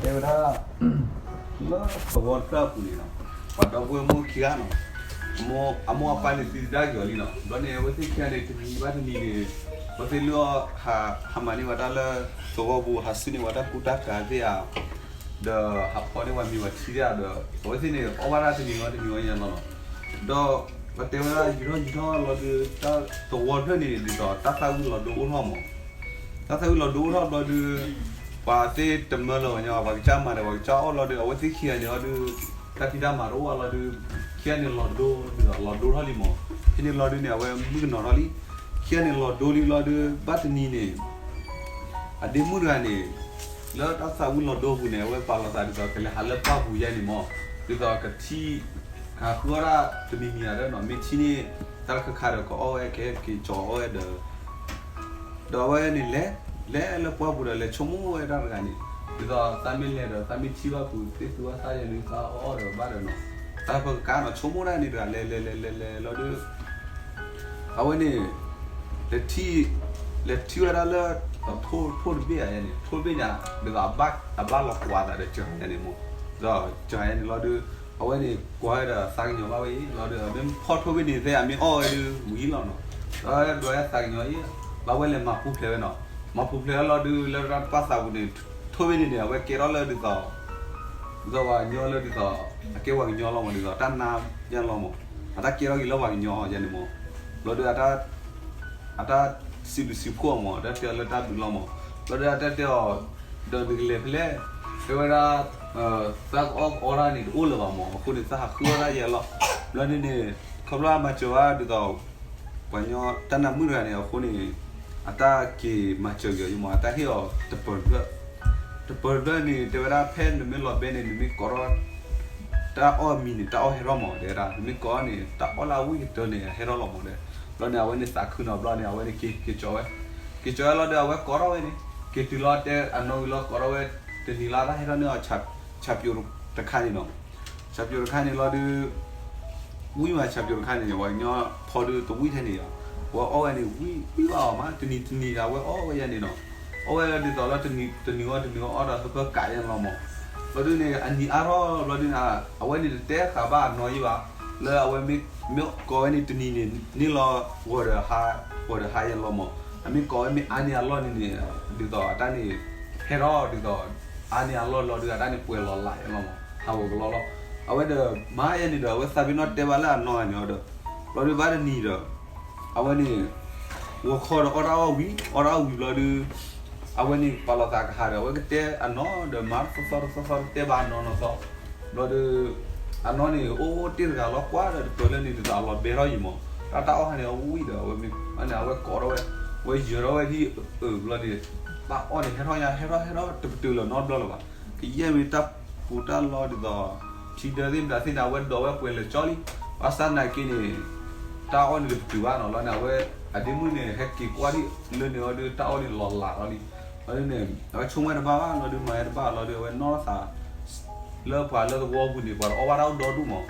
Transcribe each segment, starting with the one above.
တဲဝဲဒၣ် လၢသဝီတဖျၢၣ်အပူၤန့ၣ်နီၤ, ပှၤဒီပုၢ်ဝဲၢ်မုၣ်ခံဂၤနီၤ, အမိၢ်အပၢ်န့ၣ်သံသဒၣ်က့ၤအီၤလံနီၤ. ဘျီန့ၣ် အဝဲသ့ၣ်ခံဂၤန့ၣ် တနံၤဘၣ်တနံၤန့ၣ် အဝဲသ့ၣ်လုၢ်အီၣ် ဟးမၤန့ၢ်ဝဲဒၣ်လၢ သဝီပူၤ ဟးဆူန့ၢ်ဝဲဒၣ်ကူတၢ်ကၤသ့ၣ်ဧါ, ဒီးဟးဖီန့ၢ်ဝဲမ့ၤဝဲထံသ့ၣ်ဧါဒီး အဝဲသ့ၣ်န့ၣ် အီၣ်ဘၣ်တၢ်တနံၤဝဲတနံၤဝဲညါလီၤနီၤ. ဒီးပတဲဝဲဒၣ် ယံာ်ထီၣ်ယံာ်ထီၣ်လီၤဒုး တၢ်သဝီတဖျၢၣ်န့ၣ် ဒ်သိးတၢ်သၣ်ဝံၤလီၤဒိအိၣ်ထီၣ်မး, တၢ်သၣ်ဝံၤလီၤဒိအိၣ်ထီၣ်ဘျီဒုး ပှၤသ့ၣ်တမၢလၢၤဝဲညီ ပှၤကစၢ်မၤဒီး ပှၤကစၢ်အီၣ်လီၤဒုး အဝဲသ့ၣ်ခံဂၤန့ၣ်လီၤဒုး တၢ်ဖံးတၢ်မၤတအိၣ်အါလီၤဒုး ခံဂၤန့ၣ်လီၤဒိ ဒ်သိးလီၤဒိထီၣ်လံမး. ဖဲန့ၣ်လီၤဒုးန့ၣ် အဝဲမုၣ်ကနီၤထီၣ်လံ. ခံဂၤန့ၣ်လီၤဒိလံလီၤဒုး ဘၣ်တနံၤန့ၣ် အဒ့မုၣ်တဂၤန့ၣ် လၢတၢ်သၣ်ဝံၤလီၤဒိအပူၤန့ၣ် အဝဲပာ်လီၤသးဒ်သိး ကလဲၤဟးလၢပှၢ်ပူၤယဲန့ၣ်မး, ဒ်သိးကထံၣ် ဟးဃုအီၣ်ဒၣ်တမံၤမံၤဧါဒီးနီၤ, မ့ၢ်ထံၣ်န့ၢ် တၢ်တခါခါဒီး ကအီၣ်ဝဲကဟဲက့ၤကၠီၤအီၣ်ဝဲဒီး ဒီးအဝဲန့ၣ်လဲၤ လဲၤလၢပှၢ်ပူၤဒီး လဲၤဆိကမိၣ်ဝဲဒၣ်တဂၤန့ၣ် ဒ်သိးသးမ့ၢ်လဲၤဒီး သးမ့ၢ်ထံၣ်ဘၣ်ပူၤ သ့ၣ်သူဘၣ်သးယဲန့ၣ် သးအီၣ်အီၣ်ဒီးဘၣ်ဒီးနီၤ, တၢ်ပကကးနီၤ ဆိကမိၣ်ဒၣ်န့ၣ်တဂၤ လဲၤလဲၤလဲၤလဲၤလဲၤလီၤဒုး အဝဲန့ၣ် လဲၤထံၣ် လဲၤထံၣ်ဝဲဒၣ်လၢ ထိၣ်တဘ့ၣ်ဧါယဲန့ၣ် ထိၣ်တဘ့ၣ်ညါ ဒ်သိးအဘၣ်လီၤကွၢ်သးဒီးစှၤယဲန့ၣ်မး, ဒီးစှၤယဲန့ၣ်လီၤဒုး အဝဲန့ၣ် ကွၢ်ဝဲဒီးသးကညီၤဘၣ်ဝဲအံၤလီၤဒုး အမ့ၢ်ဖီၣ်ထိၣ်ဘ့ၣ်န့ၣ် သဲအမ့ၢ်အီၣ်ဝဲဒုး ဝံၤလီၤနီၤ, ဒီးဒွးသးကညီၤအံၤ ဘၣ်ဝဲလဲၤမၤပူၤဖျဲးဝဲနီၤ, မၤပူၤဖျဲးဝဲလီၤဒုး လၢတၢ်တပာ်သးပူၤန့ၣ် ထိၣ်ဘ့ၣ်န့ၣ်န့ၣ် အဝဲကဲထီၣ်လၢဒ်သိး ဒ်သိးပှၤကညီလၢဒ်သိး အကဲပှၤကညီလီၤမး ဒ်သိးတၢ်နါယဲလီၤမး, အတၢ်ကဲထီၣ်က့ၤလၢပှၤကညီယဲန့ၣ်မး, ဘျီဒုး အတၢ်စံးဘျုးစံးဖှိၣ်အီၤမး တၢ်တဲအီၤလၢတၢ်ဘျုးလီၤမး, ဘျီဒုး အတၢ်တဲအီၤ ဒီးနကလဲၤဖဲလဲၣ်, တဲဝဲဒၣ် သးကအီၣ်ကအီတၢ်န့ၣ်တအိၣ်လၢၤဘၣ်မး, အဃိန့ၣ် သးဟးဃုအီၣ်တၢ်ယဲလီၤ, ဘျီန့ၣ်န့ၣ် ခီဖျိအမၤစၢၤဝဲဒ်သိး ပှၤကညီတၢ်နါမုၣ်တဂၤန့ၣ် အဃိန့ၣ် အတၢ်က့ၤမၤစၢၤက့ၤအီၤယမး အတၢ်ဟ့ၣ်အီၤတပၢၤတဖျၢၣ်, တပၢၤတဖျၢၣ်န့ၣ် တဲဝဲဒၣ်ဖဲနမ့ၢ်လီၤဘဲန့ၣ် နမ့ၢ်ကိးထီၣ် တၢ်အီၣ်မံၤန့ၣ် တၢ်အီၣ်ဟဲထီၣ်မး တဲဝဲဒၣ် နမ့ၢ်ကိးန့ၣ် တၢ်အီၣ်လၢအဝံၣ်ကတၢၢ်န့ၣ် ဟဲထီၣ်လီၤမးဒီး, ဘျီန့ၣ် အဝဲန့ၣ်သးခုနီၤ ဘျီန့ၣ် အဝဲန့ၣ်က့ၤက့ၤကၠီဝဲ, က့ၤကၠီဝဲလီၤဒီး အဝဲကိးထီၣ်ဝဲန့ၣ် က့ၤတုၤလီၤတဲအနီၢ်ဝံၤလီၤ ကိးထီၣ်ဝဲ တနံၤလၢတၢ်ဟဲထီၣ်န့ၢ်အီၤ ဆးပၠိတခါန့ၣ်နီၤ, ဆးပၠိတခါန့ၣ်လီၤဒုး ဝံၣ်မး ဆးပၠိတခါန့ၣ် ပှၤကညီဖီဒုးတဝံၣ်ထဲန့ၣ်ယီၤ, အဝဲအီၣ်ဝဲန့ၣ် ဝံၣ်ဝံၣ်ဘၣ်အီၤမး တနံၤတနံၤဒီး အဝဲအီၣ်ဝဲယဲန့ၣ်နီၤ, အီၣ်ဝဲဒ်သိးလၢ တနံၤဝဲတနံၤဝဲအီၣ်ဒီးသပၢၢ်ကးယဲန့ၣ်လီၤမး, ဘျီဒုးန့ၣ် အနံၤအါထီၣ်ဘျီဒုးန့ၣ် အဝဲန့ၣ်တတဲဃာ်ဘၣ်အနီၢ်ယံဘၣ်, လၢအဝဲမ့ၢ်ကိးဝဲန့ၣ် တနံၤန့ၣ် န့ၢ်လီၤ ဂီၤဒီးဟါ ဂီၤဒီးဟါယဲန့ၣ်လီၤမး, အမ့ၢ်ကိးဝဲမ့ၢ်အါန့ၢ်အလီၢ်န့ၣ်န့ၣ် ဒ်သိးအတၢ်န့ၣ် ဟဲထီၣ်ဒ်သိး အါန့ၢ်အလီၢ်လီၤဒုး အတၢ်န့ၣ်ပှဲၤလီၤလးယဲလီၤမး ဟးဂီၤကလီလီၤ, အဝဲဒီးမၤယဲန့ၣ်ဒီး အဝဲသးပ့ၤနီၣ်တဲဘၣ်လၢအနီၢ်ဂၤန့ၣ်အီၤဒီး, ဘျီဒုးဘၣ်တနံၤဒီး အဝဲန့ၣ် ဂီၤခီဒီးအီၣ်တၢ်အီၣ်ဝံၤ အီၣ်တၢ်အီၣ်ဝံၤဘျီဒုး အဝဲန့ၣ်ပာ်လီၤသးကဟးဒီး အဝဲကတဲအနီၢ်ဒီးမၤသီသီသီသီတဲဘၣ်အနီၢ်နီၢ်သီ, ဘျီဒုး အနီၢ်န့ၣ် အိၣ်တ့ၢ်တဂၤလီၤကွၢ်ဒီးတပၢၤလၢန့ၣ်ဒ်သိးအလီၤဘဲထီၣ်ယံၤမး, တၢ်တၢ်အီၣ်ဟါန့ၣ်အဝံၣ်ဒီး အဝဲမ့ၢ်န့ၣ် အဝဲကိးထီၣ်ဝဲ, အဝဲယၢၤထီၣ်ဝဲဒ်အဘျီန့ၣ် တၢ်အီၣ်န့ၣ် ဟဲထီၣ်ညါ ဟဲထီၣ်ဟဲထီၣ်တပတုာ်လၢၤနီတဘျီလၢၤဘၣ်, ကယဲၢ်မ့ၢ်တၢ်ပူၤတၢ်လီၢ်ဒ်သိး ထံဒၢသ့ၣ်မတၤသ့ၣ်န့ၣ် အဝဲဒိးဝဲပှဲၤလၢာ်ကၠီလံ, ဘၣ်ဆၣ်နာ်က့န့ၣ် တၢ်အီၣ်န့ၣ်တပတုာ်ဘၣ်နီၤ, လီၤန့ၣ် အဝဲ အဒ့မုၣ်န့ၣ် ဟဲက့ၤကွၢ်ဒ်လၢန့ၣ်အီၤဒုး တၢ်အီၣ်န့ၣ်လီၤလးလီၤလံ, လီၤဒုးန့ၣ် အဝဲဆိကမိၣ်တဘၣ်ဘၣ် လီၤဒုးမၤဝဲတဘၣ်လီၤဒုး အဝဲနီၢ်သး လၢပှၤလၢသဝီပူၤန့ၣ် ပှၤတအီၣ်ဘၣ်တၢ်အိၣ်ဒီဒူၣ်မး,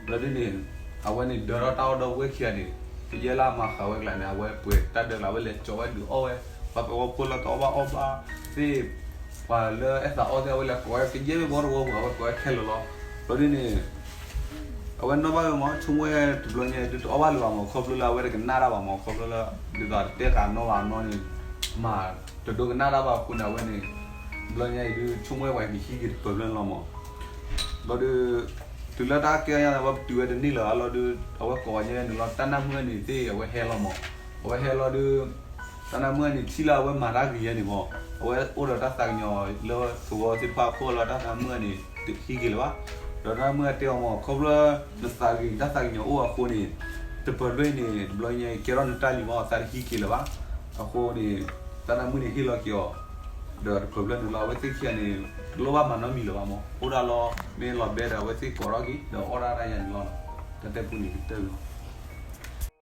လီၤဒုးန့ၣ် အဝဲန့ၣ်ဒၢထီၣ်တၢ်အီၣ်ဒီပုၢ်ဝဲၢ်ခံဂၤန့ၣ် ကယဲၢ်လၢအမၤဃာ်ဝဲကျါန့ၣ် အဝဲပှဲၤတၢ်ဒၢကျါ အဝဲလဲၤကၠီဝဲဒုးအီၣ်ဝဲ, ပှၤသဝီဖိလၢတအီၣ်ဘၣ်အီၣ်ဘၣ်သ့ၣ် ပှၤလၢအဲၣ်သးအီၣ်သ့ၣ် အဝဲလဲၤကိးဝဲ ကယဲၢ်မ့ၢ်ဘီသဝီပူၤ အဝဲကိးဝဲခဲလၢာ်လီၤ, လီၤဒုးန့ၣ် အဝဲနီၣ်ဘၣ်ဝဲမး ဆိကမိၣ်ဝဲတဘျီညါအံၤဒုး တအီၣ်ဘၣ်လၢၤဘၣ်မး ခီဖျိလၢအဝဲတကနၣ်တၢ်ဘၣ်မး ခီဖျိလၢ ဒ်သိးတတဲဃာ်နီၢ်ဘၣ်နီၢ်န့ၣ် မၤတဒိကနၣ်တၢ်ဘၣ်အဃိန့ၣ် အဝဲန့ၣ် တဘျီညါအံၤဒုး ဆိကမိၣ်ဝဲပှၤကဟံးက့ၤတပၢၤဖျၢၣ်န့ၣ်လီၤမး, ဘျီဒုး တုၤလၢတၢ်ကဲအီၤညါန့ၣ် အဝဲပတုာ်ဝဲတန့ၢ်လၢၤဘၣ်လီၤဒုး အဝဲကိးဝဲညါန့ၣ်လီၤ တၢ်နၢ်မုၢ်န့ၣ်သ့ၣ် အဝဲဟဲလီၤမး, အဝဲဟဲလီၤဒုး တၢ်နၢ်မုၢ်န့ၣ် ထံၣ်လၢအဝဲမၤတၢ်ဂ့ၤယဲန့ၣ်မး အဝဲအိၣ်ဒီးတၢ်သးကညီၤလၢသဝီသ့ၣ်တဖၣ်အဃိလီၤ တၢ်နၢ်မုၢ်န့ၣ် တဟံးက့ၤလၢၤဘၣ်, ဒီးတၢ်နၢ်မုၢ်တဲအီၤမး ခီဖျိ နသးဂ့ၤနတၢ်သးကညီၤအိၣ်အဃိန့ၣ် တပၢၤဖျၢၣ်အံၤန့ၣ် တဘျီညါအံၤ ကဲထီၣ်နတၢ်လံမး သးတဟံးက့ၤလၢၤဘၣ်, အဃိန့ၣ် တၢ်နၢ်မုၢ်န့ၣ်ဟ့ၣ်လီၤက့ၤအီၤ ဒီးတပၢၤဖျၢၣ်န့ၣ်လီၤ အဝဲသ့ၣ်ခံဂၤန့ၣ် တလိၣ်ဘၣ်မၤနီတမံၤလၢၤဘၣ်မး အိၣ်ဒၣ်လီၤ မ့ၢ်လီၤဘဲဒီး အဝဲသ့ၣ်ကိးထီၣ်က့ၤ ဒီးအီၣ်ဒၣ်တၢ်ယၤန့ၣ်လီၤ, တၢ်တဲပူန့ၣ်ကတၢၢ်လီၤ.